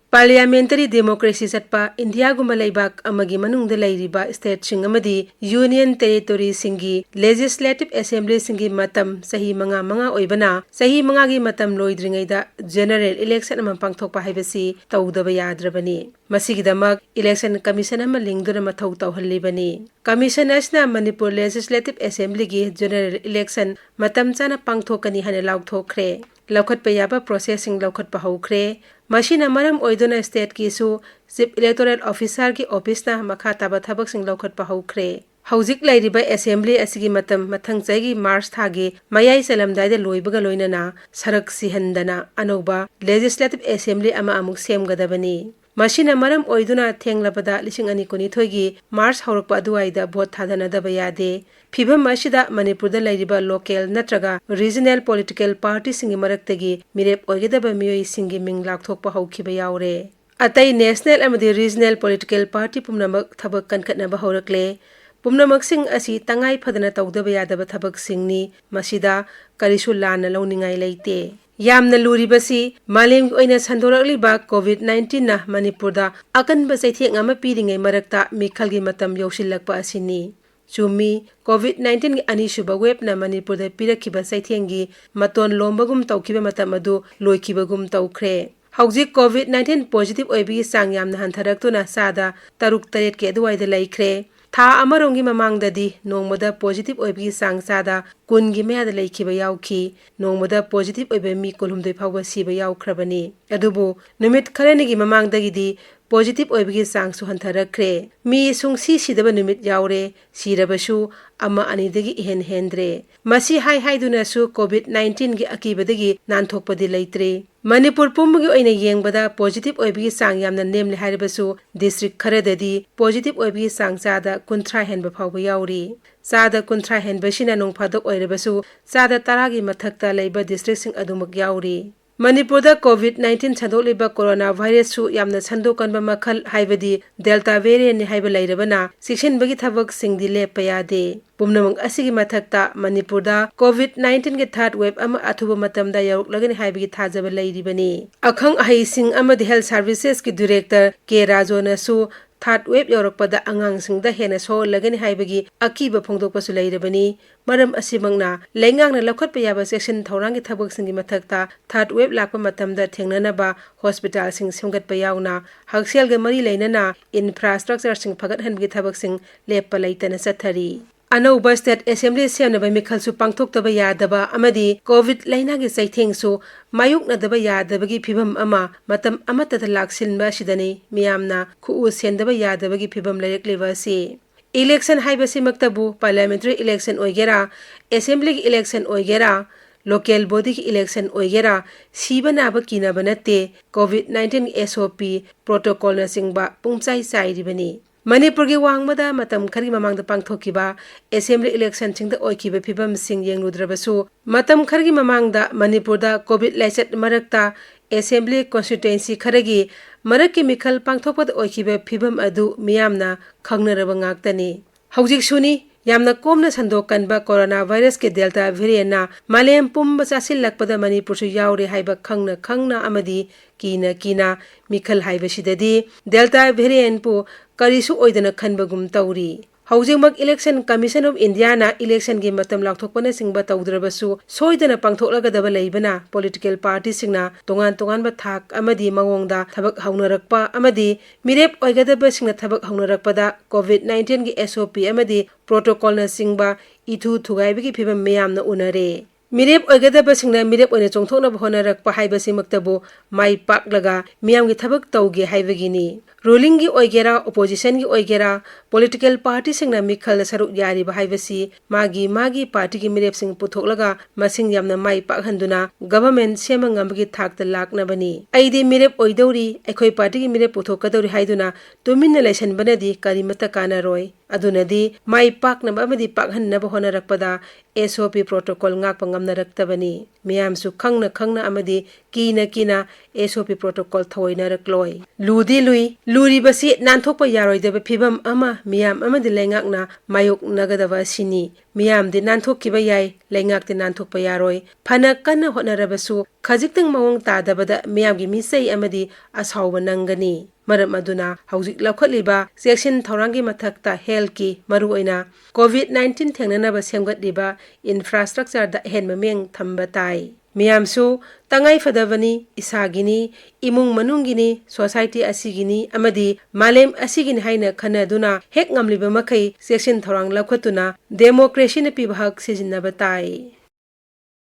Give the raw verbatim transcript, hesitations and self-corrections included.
Parliamentary democracy ꯆꯠꯄ ꯏꯟꯗꯤꯌꯥꯒꯨꯝꯕ ꯂꯩꯕꯥꯛ ꯑꯃꯒꯤ ꯃꯅꯨꯡꯗ ꯂꯩꯔꯤꯕ stateꯁꯤꯡ ꯑꯃꯗꯤ Union Territoryꯁꯤꯡꯒꯤ Legislative Assemblyꯁꯤꯡꯒꯤ ꯃꯇꯝ ꯆꯍꯤ ꯃꯉꯥ ꯃꯉꯥ ꯑꯣꯏꯕꯅ, ꯆꯍꯤ ꯃꯉꯥꯒꯤ ꯃꯇꯝ ꯂꯣꯏꯗ꯭ꯔꯤꯉꯩꯗ general election ꯑꯃ ꯄꯥꯡꯊꯣꯛꯄ ꯍꯥꯏꯕꯁꯤ ꯇꯧꯗꯕ ꯌꯥꯗ꯭ꯔꯕꯅꯤ꯫ ꯃꯁꯤꯒꯤꯗꯃꯛ Election Commission ꯑꯃ ꯂꯤꯡꯗꯨꯅ ꯃꯊꯧ ꯇꯧꯍꯜꯂꯤꯕꯅꯤ꯫ Commission ꯑꯁꯤꯅ ꯃꯅꯤꯄꯨꯔ Legislative Assemblyꯒꯤ general election ꯃꯇꯝ ꯆꯥꯅ ꯄꯥꯡꯊꯣꯛꯀꯅꯤ ꯍꯥꯏꯅ ꯂꯥꯎꯊꯣꯛꯈ꯭ꯔꯦ꯫ ꯂꯧꯈꯠꯄ ꯌꯥꯕ processꯁꯤꯡ ꯂꯧꯈꯠꯄ ꯍꯧꯈ꯭ꯔꯦ꯫ ꯃꯁꯤꯅ ꯃꯔꯝ ꯑꯣꯏꯗꯨꯅ stateꯀꯤꯁꯨ Chief Electoral Officerꯒꯤ officeꯅ ꯃꯈꯥ ꯇꯥꯕ ꯊꯕꯛꯁꯤꯡ ꯂꯧꯈꯠꯄ ꯍꯧꯈ꯭ꯔꯦ꯫ ꯍꯧꯖꯤꯛ ꯂꯩꯔꯤꯕ assembly ꯑꯁꯤꯒꯤ ꯃꯇꯝ ꯃꯊꯪ ꯆꯍꯤꯒꯤ March ꯊꯥꯒꯤ ꯃꯌꯥꯏ ꯆꯜꯂꯝꯗꯥꯏꯗ ꯂꯣꯏꯕꯒ ꯂꯣꯏꯅꯅ ꯁꯔꯛ ꯁꯤꯍꯟꯗꯅ ꯑꯅꯧꯕ Legislative Assembly ꯑꯃ ꯑꯃꯨꯛ ꯁꯦꯝꯒꯗꯕꯅꯤ꯫ ꯃꯁꯤꯅ ꯃꯔꯝ ꯑꯣꯏꯗꯨꯅ ꯊꯦꯡꯂꯕꯗ ꯂꯤꯁꯤꯡ ꯑꯅꯤ ꯀꯨꯟꯅꯤꯊꯣꯏꯒꯤ March ꯍꯧꯔꯛꯄ ꯑꯗꯨꯋꯥꯏꯗ vote ꯊꯥꯗꯅꯗꯕ ꯌꯥꯗꯦ꯫ ꯐꯤꯚꯝ ꯑꯁꯤꯗ ꯃꯅꯤꯄꯨꯔꯗ ꯂꯩꯔꯤꯕ local ꯅꯠꯇ꯭ꯔꯒ regional political partyꯁꯤꯡꯒꯤ ꯃꯔꯛꯇꯒꯤ ꯃꯤꯔꯦꯞ ꯑꯣꯏꯒꯗꯕ ꯃꯤꯑꯣꯏꯁꯤꯡꯒꯤ ꯃꯤꯡ ꯂꯥꯎꯊꯣꯛꯄ ꯍꯧꯈꯤꯕ ꯌꯥꯎꯔꯦ꯫ ꯑꯇꯩ national ꯑꯃꯗꯤ regional political party ꯄꯨꯝꯅꯃꯛ ꯊꯕꯛ ꯀꯟꯈꯠꯅꯕ ꯍꯧꯔꯛꯂꯦ꯫ ꯄꯨꯝꯅꯃꯛꯁꯤꯡ ꯑꯁꯤ ꯇꯉꯥꯏ ꯐꯗꯅ ꯇꯧꯗꯕ ꯌꯥꯗꯕ ꯊꯕꯛꯁꯤꯡꯅꯤ꯫ ꯃꯁꯤꯗ ꯀꯔꯤꯁꯨ ꯂꯥꯟꯅ ꯂꯧꯅꯤꯡꯉꯥꯏ ꯂꯩꯇꯦ꯫ ꯌꯥꯝꯅ ꯂꯨꯔꯤꯕꯁꯤ ꯃꯥꯂꯦꯝꯒꯤ ꯑꯣꯏꯅ ꯁꯟꯗꯣꯔꯛꯂꯤꯕ COVID nineteenꯅ ꯃꯅꯤꯄꯨꯔꯗ ꯑꯀꯟꯕ ꯆꯩꯊꯦꯡ ꯑꯃ ꯄꯤꯔꯤꯉꯩ ꯃꯔꯛꯇ ꯃꯤꯈꯜꯒꯤ ꯃꯇꯝ ꯌꯧꯁꯤꯜꯂꯛꯄ ꯑꯁꯤꯅꯤ꯫ ꯆꯨꯝꯃꯤ, COVID nineteenꯒꯤ ꯑꯅꯤꯁꯨꯕ waveꯅ ꯃꯅꯤꯄꯨꯔꯗ ꯄꯤꯔꯛꯈꯤꯕ ꯆꯩꯊꯦꯡꯒꯤ ꯃꯇꯣꯟ ꯂꯣꯝꯕꯒꯨꯝ ꯇꯧꯈꯤꯕ ꯃꯇꯝ ꯑꯗꯨ ꯂꯣꯏꯈꯤꯕꯒꯨꯝ ꯇꯧꯈ꯭ꯔꯦ꯫ ꯍꯧꯖꯤꯛ COVID nineteen positive ꯑꯣꯏꯕꯒꯤ ꯆꯥꯡ ꯌꯥꯝꯅ ꯍꯟꯊꯔꯛꯇꯨꯅ ꯆꯥꯗ ꯇꯔꯨꯛ ꯇꯔꯦꯠꯀꯤ ꯑꯗꯨꯋꯥꯏꯗ ꯂꯩꯈ꯭ꯔꯦ꯫ ꯊꯥ ꯑꯃꯔꯣꯝꯒꯤ ꯃꯃꯥꯡꯗꯗꯤ ꯅꯣꯡꯃꯗ positive ꯑꯣꯏꯕꯒꯤ ꯆꯥꯡ ꯆꯥꯗ ꯀꯨꯟꯒꯤ ꯃꯌꯥꯗ ꯂꯩꯈꯤꯕ ꯌꯥꯎꯈꯤ꯫ ꯅꯣꯡꯃꯗ positive ꯑꯣꯏꯕ ꯃꯤ ꯀꯨꯟꯍꯨꯝꯗꯣꯏ ꯐꯥꯎꯕ ꯁꯤꯕ ꯌꯥꯎꯈ꯭ꯔꯕꯅꯤ꯫ ꯑꯗꯨꯕꯨ ꯅꯨꯃꯤꯠ ꯈꯔꯅꯤꯒꯤ ꯃꯃꯥꯡꯗꯒꯤꯗꯤ positive ꯑꯣꯏꯕꯒꯤ ꯆꯥꯡꯁꯨ ꯍꯟꯊꯔꯛꯈ꯭ꯔꯦ꯫ ꯃꯤ ꯁꯨꯡꯁꯤ ꯁꯤꯗꯕ ꯅꯨꯃꯤꯠ ꯌꯥꯎꯔꯦ, ꯁꯤꯔꯕꯁꯨ ꯑꯃ ꯑꯅꯤꯗꯒꯤ ꯏꯍꯦꯟ ꯍꯦꯟꯗ꯭ꯔꯦ꯫ ꯃꯁꯤ ꯍꯥꯏ ꯍꯥꯏꯗꯨꯅꯁꯨ COVID nineteenꯒꯤ ꯑꯀꯤꯕꯗꯒꯤ ꯅꯥꯟꯊꯣꯛꯄꯗꯤ ꯂꯩꯇ꯭ꯔꯦ꯫ ꯃꯅꯤꯄꯨꯔ ꯄꯨꯝꯕꯒꯤ ꯑꯣꯏꯅ ꯌꯦꯡꯕꯗ positive ꯑꯣꯏꯕꯒꯤ ꯆꯥꯡ ꯌꯥꯝꯅ ꯅꯦꯝꯂꯦ ꯍꯥꯏꯔꯕꯁꯨ district ꯈꯔꯗꯗꯤ positive ꯑꯣꯏꯕꯒꯤ ꯆꯥꯡ ꯆꯥꯗ ꯀꯨꯟꯊ꯭ꯔꯥ ꯍꯦꯟꯕ ꯐꯥꯎꯕ ꯌꯥꯎꯔꯤ꯫ ꯆꯥꯗ ꯀꯨꯟꯊ꯭ꯔꯥ ꯍꯦꯟꯕꯁꯤꯅ ꯅꯣꯡꯐꯥꯗꯣꯛ ꯑꯣꯏꯔꯕꯁꯨ ꯆꯥꯗ ꯇꯔꯥꯒꯤ ꯃꯊꯛꯇ ꯂꯩꯕ districtꯁꯤꯡ ꯑꯗꯨꯃꯛ ꯌꯥꯎꯔꯤ꯫ ꯃꯅꯤꯄꯨꯔꯗ COVID nineteen ꯁꯟꯗꯣꯛꯂꯤꯕ corona virusꯁꯨ ꯌꯥꯝꯅ ꯁꯟꯗꯣꯛꯀꯟꯕ ꯃꯈꯜ, ꯍꯥꯏꯕꯗꯤ Delta variantꯅꯤ ꯍꯥꯏꯕ ꯂꯩꯔꯕꯅ, ꯆꯦꯛꯁꯤꯟꯕꯒꯤ ꯊꯕꯛꯁꯤꯡꯗꯤ ꯂꯦꯞꯄ ꯌꯥꯗꯦ꯫ ꯄꯨꯝꯅꯃꯛ ꯑꯁꯤꯒꯤ ꯃꯊꯛꯇ, ꯃꯅꯤꯄꯨꯔꯗ COVID nineteenꯒꯤ third wave ꯑꯃ ꯑꯊꯨꯕ ꯃꯇꯝꯗ ꯌꯧꯔꯛꯂꯒꯅꯤ ꯍꯥꯏꯕꯒꯤ ꯊꯥꯖꯕ ꯂꯩꯔꯤꯕꯅꯤ꯫ ꯑꯈꯪ ꯑꯍꯩꯁꯤꯡ ꯑꯃꯗꯤ Health Servicesꯀꯤ Director ꯀꯦ ꯔꯥꯖꯣꯅꯁꯨ third wave ꯌꯧꯔꯛꯄꯗ ꯑꯉꯥꯡꯁꯤꯡꯗ ꯍꯦꯟꯅ ꯁꯣꯛꯍꯜꯂꯒꯅꯤ ꯍꯥꯏꯕꯒꯤ ꯑꯀꯤꯕ ꯐꯣꯡꯗꯣꯛꯄꯁꯨ ꯂꯩꯔꯕꯅꯤ꯫ ꯃꯔꯝ ꯑꯁꯤꯃꯛꯅ ꯂꯩꯉꯥꯛꯅ ꯂꯧꯈꯠꯄ ꯌꯥꯕ ꯆꯦꯛꯁꯤꯟ ꯊꯧꯔꯥꯡꯒꯤ ꯊꯕꯛꯁꯤꯡꯒꯤ ꯃꯊꯛꯇ, third wave ꯂꯥꯛꯄ ꯃꯇꯝꯗ ꯊꯦꯡꯅꯅꯕ hospitalꯁꯤꯡ ꯁꯦꯝꯒꯠꯄ ꯌꯥꯎꯅ, ꯍꯛꯁꯦꯜꯒ ꯃꯔꯤ ꯂꯩꯅꯅ infrastructureꯁꯤꯡ ꯐꯒꯠꯍꯟꯕꯒꯤ ꯊꯕꯛꯁꯤꯡ ꯂꯦꯞꯄ ꯂꯩꯇꯅ ꯆꯠꯊꯔꯤ꯫ ꯑꯅꯧꯕ State Assembly ꯁꯦꯝꯅꯕ ꯃꯤꯈꯜꯁꯨ ꯄꯥꯡꯊꯣꯛꯇꯕ ꯌꯥꯗꯕ ꯑꯃꯗꯤ COVID ꯂꯩꯅꯥꯒꯤ ꯆꯩꯊꯦꯡꯁꯨ ꯃꯥꯌꯣꯛꯅꯗꯕ ꯌꯥꯗꯕꯒꯤ ꯐꯤꯚꯝ ꯑꯃ ꯃꯇꯝ ꯑꯃꯠꯇꯗ ꯂꯥꯛꯁꯤꯟꯕ ꯑꯁꯤꯗꯅꯤ ꯃꯤꯌꯥꯝꯅ ꯈꯨꯎ ꯁꯦꯟꯗꯕ ꯌꯥꯗꯕꯒꯤ ꯐꯤꯚꯝ ꯂꯩꯔꯛꯂꯤꯕ ꯑꯁꯤ꯫ Election ꯍꯥꯏꯕꯁꯤꯃꯛꯇꯕꯨ parliamentary election ꯑꯣꯏꯒꯦꯔꯥ, Assemblyꯒꯤ election ꯑꯣꯏꯒꯦꯔꯥ, local bodyꯒꯤ election ꯑꯣꯏꯒꯦꯔꯥ, ꯁꯤꯕ ꯅꯥꯕ ꯀꯤꯅꯕ ꯅꯠꯇꯦ, COVID nineteen SOP protocolꯅꯆꯤꯡꯕ ꯄꯨꯡꯆꯥꯏ ꯆꯥꯏꯔꯤꯕꯅꯤ꯫ ꯃꯅꯤꯄꯨꯔꯒꯤ ꯋꯥꯡꯃꯗ ꯃꯇꯝ ꯈꯔꯒꯤ ꯃꯃꯥꯡꯗ ꯄꯥꯡꯊꯣꯛꯈꯤꯕ Assembly electionꯁꯤꯡꯗ ꯑꯣꯏꯈꯤꯕ ꯐꯤꯕꯝꯁꯤꯡ ꯌꯦꯡꯂꯨꯗ꯭ꯔꯕꯁꯨ, ꯃꯇꯝ ꯈꯔꯒꯤ ꯃꯃꯥꯡꯗ ꯃꯅꯤꯄꯨꯔꯗ COVID ꯂꯥꯏꯆꯠ ꯃꯔꯛꯇ Assembly constituency ꯈꯔꯒꯤ ꯃꯔꯛꯀꯤ ꯃꯤꯈꯜ ꯄꯥꯡꯊꯣꯛꯄꯗ ꯑꯣꯏꯈꯤꯕ ꯐꯤꯕꯝ ꯑꯗꯨ ꯃꯤꯌꯥꯝꯅ ꯈꯪꯅꯔꯕ ꯉꯥꯛꯇꯅꯤ꯫ ꯍꯧꯖꯤꯛꯁꯨꯅꯤ, ꯌꯥꯝꯅ ꯀꯣꯝꯅ ꯁꯟꯗꯣꯛꯀꯟꯕ corona virusꯀꯤ Delta variantꯅ ꯃꯥꯂꯦꯝ ꯄꯨꯝꯕ ꯆꯥꯁꯤꯜꯂꯛꯄꯗ ꯃꯅꯤꯄꯨꯔꯁꯨ ꯌꯥꯎꯔꯦ ꯍꯥꯏꯕ ꯈꯪꯅ ꯈꯪꯅ ꯑꯃꯗꯤ ꯀꯤꯅ ꯀꯤꯅ ꯃꯤꯈꯜ ꯍꯥꯏꯕꯁꯤꯗꯗꯤ Delta variantꯄꯨ ꯀꯔꯤꯁꯨ ꯑꯣꯏꯗꯅ ꯈꯟꯕꯒꯨꯝ ꯇꯧꯔꯤ꯫ ꯍꯧꯖꯤꯛꯃꯛ Election Commission of Indiaꯅ electionꯒꯤ ꯃꯇꯝ ꯂꯥꯎꯊꯣꯛꯄꯅꯆꯤꯡꯕ ꯇꯧꯗ꯭ꯔꯕꯁꯨ, ꯁꯣꯏꯗꯅ ꯄꯥꯡꯊꯣꯛꯂꯒꯗꯕ ꯂꯩꯕꯅ political partyꯁꯤꯡꯅ ꯇꯣꯉꯥꯟ ꯇꯣꯉꯥꯟꯕ ꯊꯥꯛ ꯑꯃꯗꯤ ꯃꯑꯣꯡꯗ ꯊꯕꯛ ꯍꯧꯅꯔꯛꯄ ꯑꯃꯗꯤ ꯃꯤꯔꯦꯞ ꯑꯣꯏꯒꯗꯕꯁꯤꯡꯅ ꯊꯕꯛ ꯍꯧꯅꯔꯛꯄꯗ COVID nineteenꯒꯤ SOP ꯑꯃꯗꯤ protocolꯅꯆꯤꯡꯕ ꯏꯊꯨ ꯊꯨꯒꯥꯏꯕꯒꯤ ꯐꯤꯚꯝ ꯃꯤꯌꯥꯝꯅ ꯎꯅꯔꯦ꯫ ꯃꯤꯔꯦꯞ ꯑꯣꯏꯒꯗꯕꯁꯤꯡꯅ ꯃꯤꯔꯦꯞ ꯑꯣꯏꯅ ꯆꯣꯡꯊꯣꯛꯅꯕ ꯍꯣꯠꯅꯔꯛꯄ ꯍꯥꯏꯕꯁꯤꯃꯛꯇꯕꯨ ꯃꯥꯏ ꯄꯥꯛꯂꯒ ꯃꯤꯌꯥꯝꯒꯤ ꯊꯕꯛ ꯇꯧꯒꯦ ꯍꯥꯏꯕꯒꯤꯅꯤ꯫ Rulingꯒꯤ ꯑꯣꯏꯒꯦꯔꯥ, oppositionꯒꯤ ꯑꯣꯏꯒꯦꯔꯥ, political partyꯁꯤꯡꯅ ꯃꯤꯈꯜꯗ ꯁꯔꯨꯛ ꯌꯥꯔꯤꯕ ꯍꯥꯏꯕꯁꯤ ꯃꯥꯒꯤ ꯃꯥꯒꯤ partyꯒꯤ ꯃꯤꯔꯦꯞꯁꯤꯡ ꯄꯨꯊꯣꯛꯂꯒ ꯃꯁꯤꯡ ꯌꯥꯝꯅ ꯃꯥꯏ ꯄꯥꯛꯍꯟꯗꯨꯅ government ꯁꯦꯝꯕ ꯉꯝꯕꯒꯤ ꯊꯥꯛꯇ ꯂꯥꯛꯅꯕꯅꯤ꯫ "ꯑꯩꯗꯤ ꯃꯤꯔꯦꯞ ꯑꯣꯏꯗꯧꯔꯤ, ꯑꯩꯈꯣꯏ partyꯒꯤ ꯃꯤꯔꯦꯞ ꯄꯨꯊꯣꯛꯀꯗꯧꯔꯤ" ꯍꯥꯏꯗꯨꯅ ꯇꯨꯃꯤꯟꯅ ꯂꯩꯁꯟꯕꯅꯗꯤ ꯀꯔꯤꯃꯠꯇ ꯀꯥꯟꯅꯔꯣꯏ꯫ ꯑꯗꯨꯅꯗꯤ ꯃꯥꯏ ꯄꯥꯛꯅꯕ ꯑꯃꯗꯤ ꯄꯥꯛꯍꯟꯅꯕ ꯍꯣꯠꯅꯔꯛꯄꯗ SOP protocol ꯉꯥꯛꯄ ꯉꯝꯅꯔꯛꯇꯕꯅꯤ꯫ ꯃꯤꯌꯥꯝꯁꯨ ꯈꯪꯅ ꯈꯪꯅ ꯑꯃꯗꯤ ꯀꯤꯅ ꯀꯤꯅ S O P protocol ꯊꯑꯣꯏꯅꯔꯛꯂꯣꯏ꯫ ꯂꯨꯗꯤ ꯂꯨꯏ꯫ ꯂꯨꯔꯤꯕꯁꯤ ꯅꯥꯟꯊꯣꯛꯄ ꯌꯥꯔꯣꯏꯗꯕ ꯐꯤꯕꯝ ꯑꯃ ꯃꯤꯌꯥꯝ ꯑꯃꯗꯤ ꯂꯩꯉꯥꯛꯅ ꯃꯥꯌꯣꯛꯅꯒꯗꯕ ꯑꯁꯤꯅꯤ꯫ ꯃꯤꯌꯥꯝꯗꯤ ꯅꯥꯟꯊꯣꯛꯈꯤꯕ ꯌꯥꯏ, ꯂꯩꯉꯥꯛꯇꯤ ꯅꯥꯟꯊꯣꯛꯄ ꯌꯥꯔꯣꯏ꯫ ꯐꯅ ꯀꯟꯅ ꯍꯣꯠꯅꯔꯕꯁꯨ ꯈꯖꯤꯛꯇꯪ ꯃꯑꯣꯡ ꯇꯥꯗꯕꯗ ꯃꯤꯌꯥꯝꯒꯤ ꯃꯤꯆꯩ ꯑꯃꯗꯤ ꯑꯁꯥꯎꯕ ꯅꯪꯒꯅꯤ꯫ ꯃꯔꯝ ꯑꯗꯨꯅ ꯍꯧꯖꯤꯛ ꯂꯧꯈꯠꯂꯤꯕ ꯆꯦꯛꯁꯤꯟ ꯊꯧꯔꯥꯡꯒꯤ ꯃꯊꯛꯇ healthꯀꯤ, ꯃꯔꯨꯑꯣꯏꯅ COVID nineteen ꯊꯦꯡꯅꯅꯕ ꯁꯦꯝꯒꯠꯂꯤꯕ infrastructureꯗ ꯑꯍꯦꯟꯕ ꯃꯤꯠꯌꯦꯡ ꯊꯝꯕ ꯇꯥꯏ꯫ ꯃꯤꯌꯥꯝꯁꯨ ꯇꯉꯥꯏ ꯐꯗꯕꯅꯤ, ꯏꯁꯥꯒꯤꯅꯤ, ꯏꯃꯨꯡ ꯃꯅꯨꯡꯒꯤꯅꯤ, society ꯑꯁꯤꯒꯤꯅꯤ ꯑꯃꯗꯤ ꯃꯥꯂꯦꯝ ꯑꯁꯤꯒꯤꯅꯤ ꯍꯥꯏꯅ ꯈꯟꯅꯗꯨꯅ ꯍꯦꯛ ꯉꯝꯂꯤꯕ ꯃꯈꯩ ꯆꯦꯛꯁꯤꯟ ꯊꯧꯔꯥꯡ ꯂꯧꯈꯠꯇꯨꯅ democracyꯅ ꯄꯤꯕ ꯍꯛ ꯁꯤꯖꯤꯟꯅꯕ ꯇꯥꯏ꯫